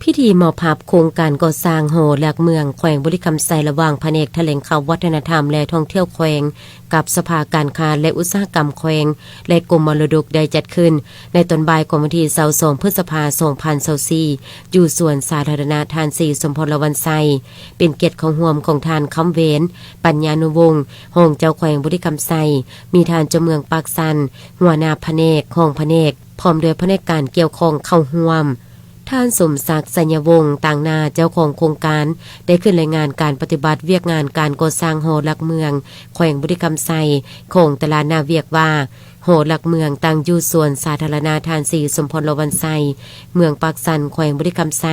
ພິທີມອບຮັບໂຄງການກໍ່ສ້າງຫໍຫຼັກເມືອງແຂວງບໍລິຄຳໄຊ ລະຫວ່າງພະແນກຖະແຫຼງຂ່າວວັດທະນະທຳ ແລະ ທ່ອງທ່ຽວແຂວງ ກັບສະພາການຄ້າ ແລະ ອຸດສາຫະກຳແຂວງ ແລະ ກົມມໍລະດົກ ໄດ້ຈັດຂຶ້ນໃນຕອນບ່າຍຂອງວັນທີຊາວສອງ ພຶດສະພາ ສອງພັນຊາວສີ່ ຢູ່ສວນສາທາລະນະທ່ານສີສົມພອນ ລະວັນໄຊ, ເປັນກຽດເຂົ້າຮ່ວມຂອງທ່ານ ຄຳແຫວນ ປັນຍານຸວົງ ຮອງເຈົ້າແຂວງບໍລິຄຳໄຊ, ມີທ່ານເຈົ້າເມືອງປາກຊັນ ຫົວໜ້າພະແນກ, ຮອງພະແນກ ພ້ອມດ້ວຍພະແນກການກ່ຽວຂ້ອງເຂົ້າຮ່ວມ. ທ່ານ ສົມສັກ ໄຊຍະວົງ ຕາງໜ້າເຈົ້າຂອງໂຄງການ ໄດ້ຂຶ້ນລາຍງານການປະຕິບັດວຽກງານການກໍ່ສ້າງຫໍຫຼັກເມືອງແຂວງບໍລິຄຳໄຊ ຂອງແຕ່ລະໜ້າວຽກວ່າ ຫໍຫຼັກເມືອງຕັ້ງຢູ່ສວນສາທາລະນະທ່ານສີສົມພອນ ລະວັນໄຊ, ເມືອງປາກຊັນ ແຂວງບໍລິຄຳໄຊ,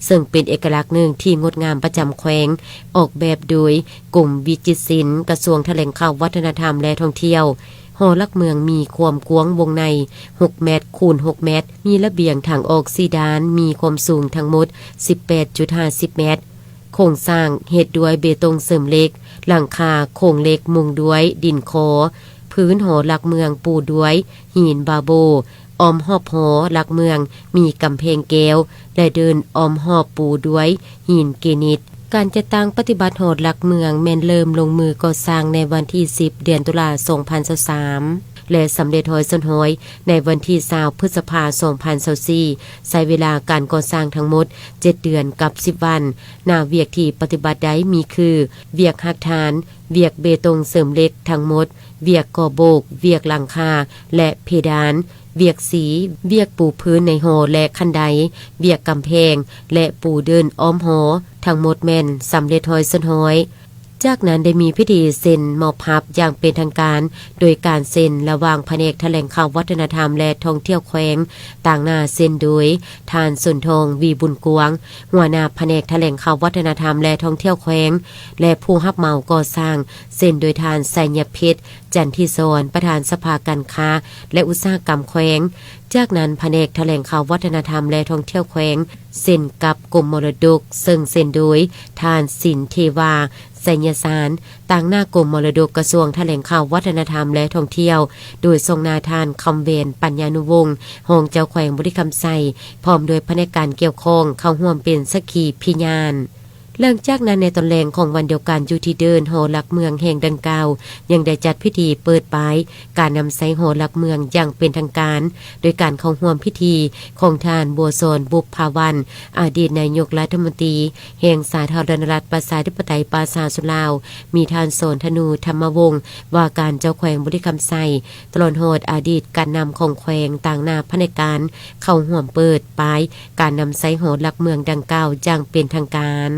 ເຊິ່ງເປັນເອກະລັກໜຶ່ງທີ່ງົດງາມປະຈຳແຂວງ, ອອກແບບໂດຍກົມວິຈິດສິນ, ກະຊວງຖະແຫຼງຂ່າວ ວັດທະນະທຳ ແລະ ທ່ອງທ່ຽວ. ຫໍຫຼັກເມືອງມີຄວາມກວ້າງວົງໃນຫົກແມັດຄູນຫົກແມັດ, ມີລະບຽງທາງອອກສີ່ດ້ານ, ມີຄວາມສູງທັງໝົດສິບແປດຈຸດຫ້າສິບແມັດ. ໂຄງສ້າງເຮັດດ້ວຍເບຕົງເສີມເຫຼັກ, ຫຼັງຄາໂຄງເຫຼັກມຸງດ້ວຍດິນຄໍ, ພື້ນຫໍຫຼັກເມືອງປູດ້ວຍຫີນບາໂບ, ອ້ອມຮອບຫໍຫຼັກເມືອງມີກຳແພງແກ້ວ ແລະ ເດີ່ນອ້ອມຮອບປູດ້ວຍຫີນເກນິດ. ການຈັດຕັ້ງປະຕິບັດຫໍຫຼັກເມືອງແມ່ນເລີ່ມລົງມືກໍ່ສ້າງໃນວັນທີສິບ ເດືອນຕຸລາ ສອງພັນຊາວສາມ ແລະ ສຳເລັດຮ້ອຍສ່ວນຮ້ອຍໃນວັນທີຊາວ ພຶດສະພາ ສອງພັນຊາວສີ່, ໃຊ້ເວລາການກໍ່ສ້າງທັງໝົດເຈັດເດືອນກັບສິບວັນ. ໜ້າວຽກທີ່ປະຕິບັດໄດ້ມີຄື ວຽກຮາກຖານ, ວຽກເບຕົງເສີມເຫຼັກທັງໝົດ, ວຽກກໍ່ໂບກ, ວຽກຫຼັງຄາ ແລະ ເພດານ, ວຽກສີ, ວຽກປູພື້ນໃນຫໍ ແລະ ຂັ້ນໄດ, ວຽກກຳແພງ ແລະ ປູເດີ່ນອ້ອມຫໍ, ທັງໝົດແມ່ນສຳເລັດຮ້ອຍສ່ວນຮ້ອຍ. ຈາກນັ້ນໄດ້ມີພິທີເຊັນມອບຮັບຢ່າງເປັນທາງການ ໂດຍການເຊັນລະຫວ່າງພະແນກຖະແຫຼງຂ່າວວັດທະນະທຳ ແລະ ທ່ອງທ່ຽວແຂວງ, ຕາງໜ້າເຊັນໂດຍທ່ານ ສົນທອງ ວີບຸນກວາງ ຫົວໜ້າພະແນກຖະແຫຼງຂ່າວວັດທະນະທຳ ແລະ ທ່ອງທ່ຽວແຂວງ ແລະ ຜູ້ຮັບເໝົາກໍ່ສ້າງ ເຊັນໂດຍທ່ານ ໄຊຍະເພັດ ຈັນທິສອນ ປະທານສະພາການຄ້າ ແລະ ອຸດສາຫະກຳແຂວງ. ຈາກນັ້ນ ພະແນກຖະແຫຼງຂ່າວວັດທະນະທຳ ແລະ ທ່ອງທ່ຽວແຂວງ ເຊັນກັບກົມມໍລະດົກ ເຊິ່ງເຊັນໂດຍທ່ານ ສິນເທວາ ໄຊຍະສານ ຕາງໜ້າກົມມໍລະດົກ ກະຊວງຖະແຫຼງຂ່າວ ວັດທະນະທຳ ແລະ ທ່ອງທ່ຽວ, ໂດຍສ່ອງໜ້າທ່ານ ຄຳແຫວນ ປັນຍານຸວົງ ຮອງເຈົ້າແຂວງບໍລິຄຳໄຊ ພ້ອມດ້ວຍພະແນກການກ່ຽວຂ້ອງ ເຂົ້າຮ່ວມເປັນສັກຂີພິຍານ. ຫຼັງຈາກນັ້ນ ໃນຕອນແລງຂອງວັນດຽວກັນ ຢູ່ທີ່ເດີ່ນຫໍຫຼັກເມືອງແຫ່ງດັ່ງກ່າວ ຍັງໄດ້ຈັດພິທີເປີດປ້າຍການນຳໃຊ້ຫໍຫຼັກເມືອງຢ່າງເປັນທາງການ ໂດຍການເຂົ້າຮ່ວມພິທີຂອງທ່ານ ບົວສອນ ບຸບພາວັນ ອະດີດນາຍົກລັດຖະມົນຕີແຫ່ງສາທາລະນະລັດ ປະຊາທິປະໄຕ ປະຊາຊົນລາວ, ມີທ່ານ ສອນທະນູ ທຳມະວົງ ວ່າການເຈົ້າແຂວງບໍລິຄຳໄຊ, ຕະຫຼອດຮອດອະດີດການນຳຂອງແຂວງ ຕາງໜ້າພະແນກການ ເຂົ້າຮ່ວມເປີດປ້າຍການນຳໃຊ້ຫໍຫຼັກເມືອງດັ່ງກ່າວຢ່າງເປັນທາງການ.